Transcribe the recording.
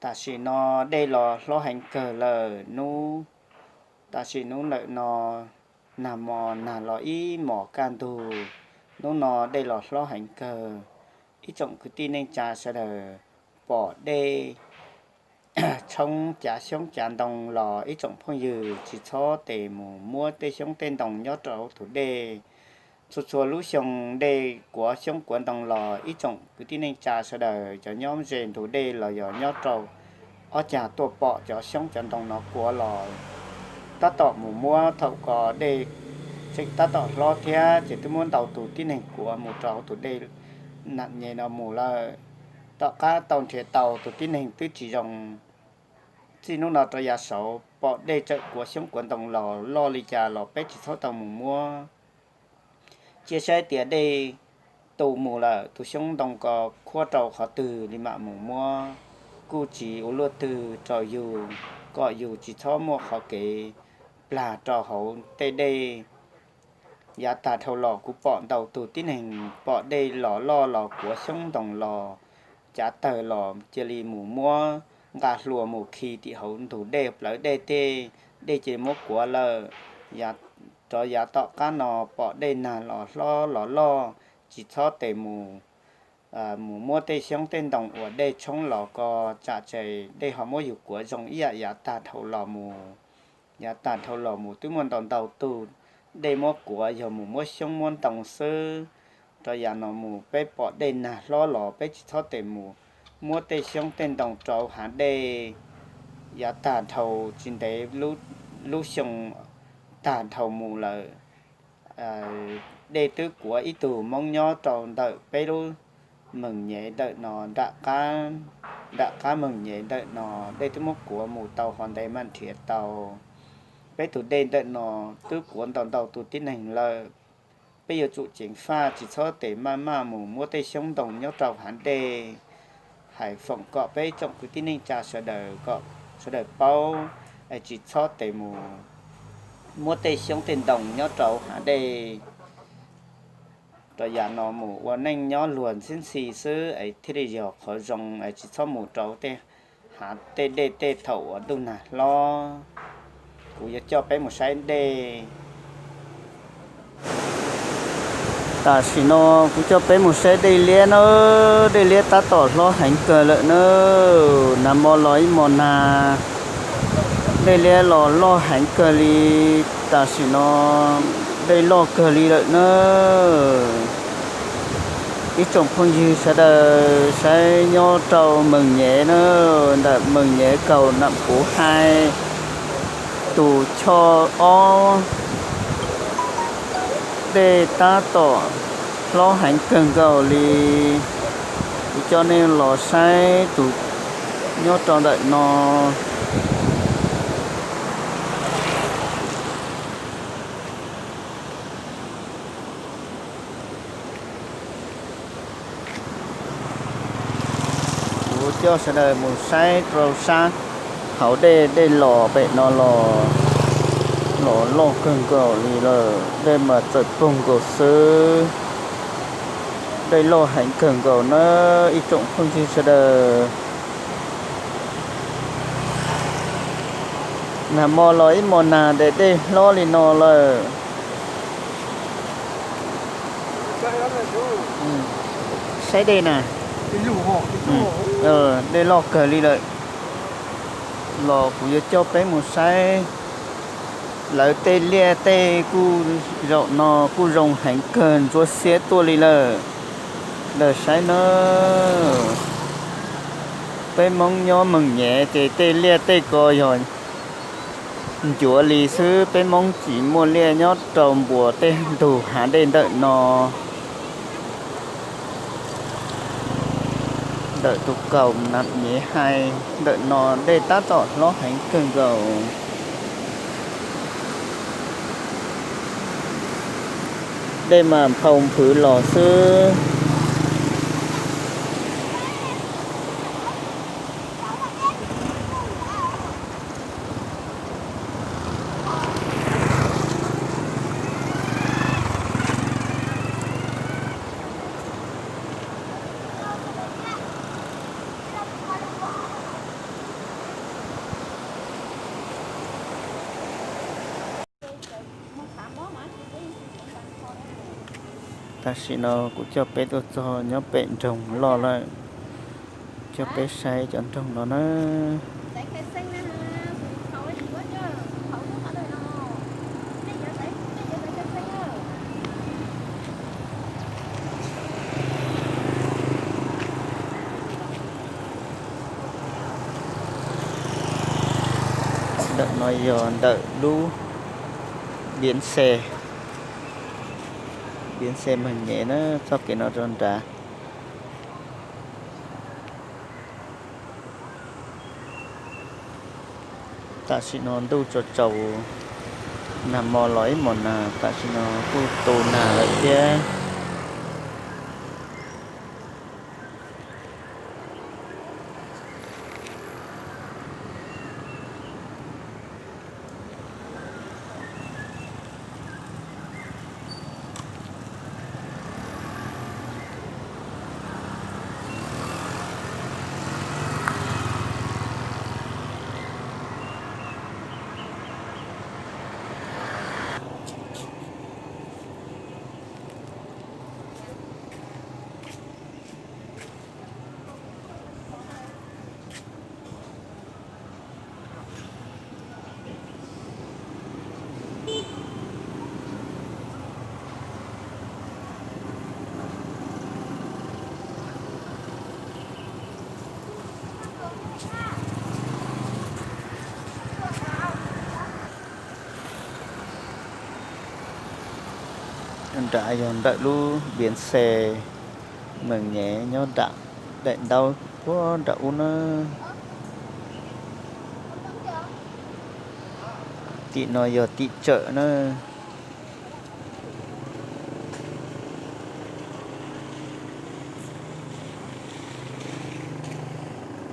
Tam sim no dej los hlob heev kawg lawm hnub, tam sim hnub ntawm no nag hmo nag los ib hmos kaj ntug, hnub no dej los hlob heev kawg. Ib tsoom kwv tij neej tsa sawv daws pom dej tshoob cav xyoob cav ntoo los ib tsoom phooj ywg tsis txhob tes mus muab tej xyoob tej ntoo nyob rau tus dej. Txhua txhua lub xyoo dej kuav xyoob kuav ntoo los ib tsoom kwv tij neej tsa sawv daws cov nyob ze ntug dej los yog nyob rau ob cag tuaj pom cov xyoob cov ntoo no kuav los tab tom mus muab, thaum ko dej tseem tab tom hlob thiab ces twb muab ntau tus tib neeg kuav mus rau tus dej nam nyem no mus lawm. Tom qab tau nrhiav tau tus tib neeg twb tsis zoo. Txij hnub no rov yav saud pom dej txawm kuav xyoob kuav ntoo los loj li cas los peb tsis txhob tau mus muab. Cia saib tias dej tu mus lawm tus xyoob ntoo ko khuab rau qhov twg li mam mus muab. Kuj tsis ua luaj twg rau yus, kom yus tsis txhob muaj qhov kev plag rau hauv tej dej. Yav tag dhau los kuv pom ntau tus tib neeg pom dej los loj los kuav xyoob ntoo los cav tawg los cia li mus muab nqa hlua mus khi tim hauv ntug dej plawv dej tej, dej cia li muab kuav lawm. Rov yav tom qab no pom dej nag los hlob los loj, tsis txhob tes mus mus muab tej xyoob tej ntoo uas dej tshoob los ko, tsam ces dej ho muab yus kuav zoo ib yam yav tag dhau los mus. Yav tag dhau los mus twb muaj ntau ntau tug dej muab kuav yog mus muab xyoob muab ntoo xwb. Rau yav no mus peb pom dej nag hlob los peb tsis txhob tes mus muab tej xyoob tej ntoo rau hav dej. Yav tag dhau tsis ntev lub xyoo tag dhau mus lawm, dej twb kuav ib tug Hmoob nyob rau ntawm peb lub Meej Nyev ntawm no, nram qab Meej Nyev ntawm no dej twb muab kuav mus tau hov ntev mam nrhiav tau. Peb tus dej ntawm no twb kuav ntau ntau tus tib neeg lawm. Peb yuav tsum ceev faj tsis txhob tes maj maj mus muab tej xyoob ntoo nyob rau hav dej. Hais foom kom peb tsoom kwv tij neej tsa sawv daws kom sawv daws paub, es tsis txhob tes mus muab tej xyoob tej ntoo nyob rau hav dej. Rau yav no mus ua neej nyob luag ntxhib ntxhi xwb es thiaj li yog qhov zoo, es tsis txhob mus rau tej hav tej dej tej thaum uas ntuj nag hlob. Kuv yuav coj peb mus saib dej. Tam sim no kuv coj peb mus saib dej liab na. Dej liab tab tom hlob heev kawg lawm na. Nag hmo los ib hmo nag, dej liab los loj heev kawg li. Tam sim no dej loj kawg li lawm na. Ib tsoom phooj ywg sawv daws saib nyob rau Meej Nyev na, ntawm Meej Nyev kaum nam puv hais tus choj ob, dej tab tom hlob heev kawg nkaus li. Kuv coj nej los saib tus nyob rau ntawm no. Kuv coj sawv daws mus saib rau sab hauv dej, dej los pem no los, los loj kawg nkaus li lawm, dej mas txawm poog nkaus xwb. Dej loj heev kawg nkaus na ib tsoom phooj ywg sawv daws. Nag hmo los ib hmo nag dej, dej hlob li no lawm. Saib dej na. Dej loj kawg li lawm. Los kuv yuav coj peb mus saib. Lawv tej liaj tej kuj zaum no kuj zoo heev kawg, ntsuab xiab tuaj li lawm. Ntawm saib na, peb Hmoob nyob Meej Nyev ces tej liaj tej ko yog ncuav li xwb, peb Hmoob tsis muaj liaj nyob rau npuas tej ntug hav dej ntawm no. Ntawm tus kaum nam nyev hais ntawm no dej tab tom hlob heev kawg nkaus. Dej mas nphau nphwv los xwb. Tam sim no kuv coj peb tuaj txog nyob pem nroog loj lawm, coj peb saib cov nroog no na. Ntawm no yog ntawm lub bến xe, bến xe Mường Nhé na, txoj kev no rau nrad. Tam sim no ntuj tsaus tsaus, nag hmo los ib hmos nag, tam sim no kuj tu nag lawm thiab. Nrad yog ntawm lub bến xe Mường Nhé nyob nram daim ntaub puag nram ub na. Tim no yog tim chợ na.